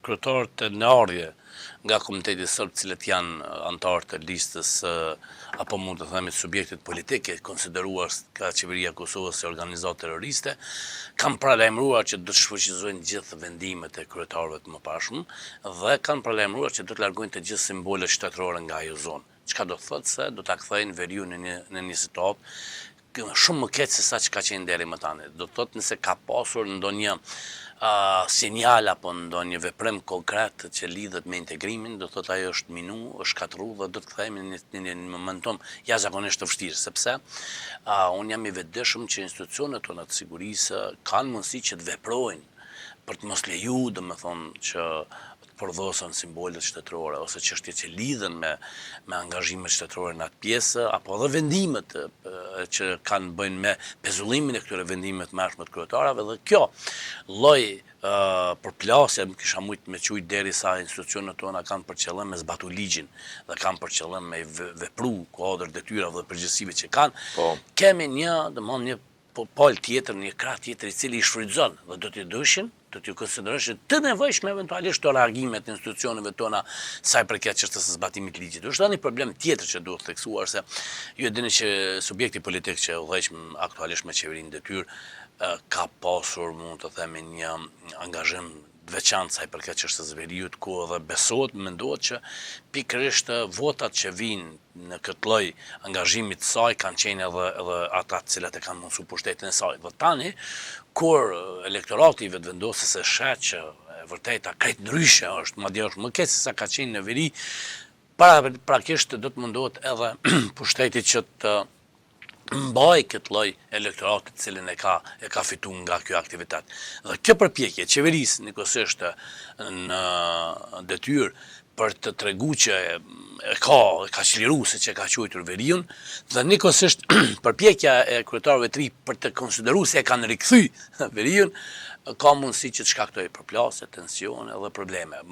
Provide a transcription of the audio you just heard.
Kryetarët në ardhje nga komuniteti serb, të cilët janë anëtarë të listës apo mund të themi të subjektit politik e konsideruar nga qeveria e Kosovës si organizatë terroriste, kanë paralajmëruar që do të shfuqizojnë gjithë vendimet e kryetarëve të mëparshëm dhe kanë paralajmëruar që do të largojnë të gjithë simbolet shtetërore nga ajo zonë, çka do të thotë se do ta kthejnë veriun në një situatë shumë më keq se sa që ka qenë deri më tani. Do të thotë, nëse ka pasur ndonjë sinjal apo ndonjë veprim konkret që lidhet me integrimin, do të thotë ajo është minu, është shkatërru dhe do të kthehemi në një momentum jashtëzakonisht të vështirë, sepse unë jam i vetëdijshëm që institucionet tona të sigurisë kanë mundësi që të veprojnë për të mos leju, do me thonë, që të përdhosen simbolet shtetërore ose çështje që lidhen me angazhimet shtetërore në atë pjesë, apo edhe vendimet që kanë bëjnë me pezullimin e këtyre vendimeve të mëhershme të kryetarave. Dhe kjo lloj përplasje, më kisha mujt me qujt, deri sa institucionet tona kanë për qëllim me zbatu ligjin dhe kanë për qëllim me vepru kuadër detyrave dhe përgjegjësive që kanë, kemi një, domthonë, një pol tjetër, një krah tjetër i cili i shfrytëzon dhe do t'i dyshin, do t'ju konsideroshin të nevojshme eventualisht të reagimet e institucioneve tona sa i përket çështjes së zbatimit të ligjit. Është edhe një problem tjetër që duhet theksuar, se ju e dini që subjekti politik që udhëheq aktualisht me qeverinë detyrë ka pasur, mund të themi, një angazhim të veçantë sa i përket çështjes së veriut, ku edhe besohet, mendohet që pikërisht votat që vijnë në këtë lloj angazhimi të saj kanë qenë edhe ata të cilat e kanë mundësu pushtetin e saj. Dhe tani, kur elektorati i Vetëvendosjes e sheh që e vërteta krejt ndryshe është, madje është më keq se sa ka qenë në veri, praktikisht do të mundohet edhe pushteti që të mbaj këtë lloj elektorati të cilin e ka fitu nga kjo aktivitet. Dhe kjo përpjekje qeverisë njëkohësisht në detyrë për të tregu që e ka çliru, se që e ka quajtur, veriun, dhe njëkohësisht përpjekja e kryetarëve të ri për të konsideru se e kanë rikthy veriun, ka mundësi që të shkaktojë përplasje, tensione dhe probleme.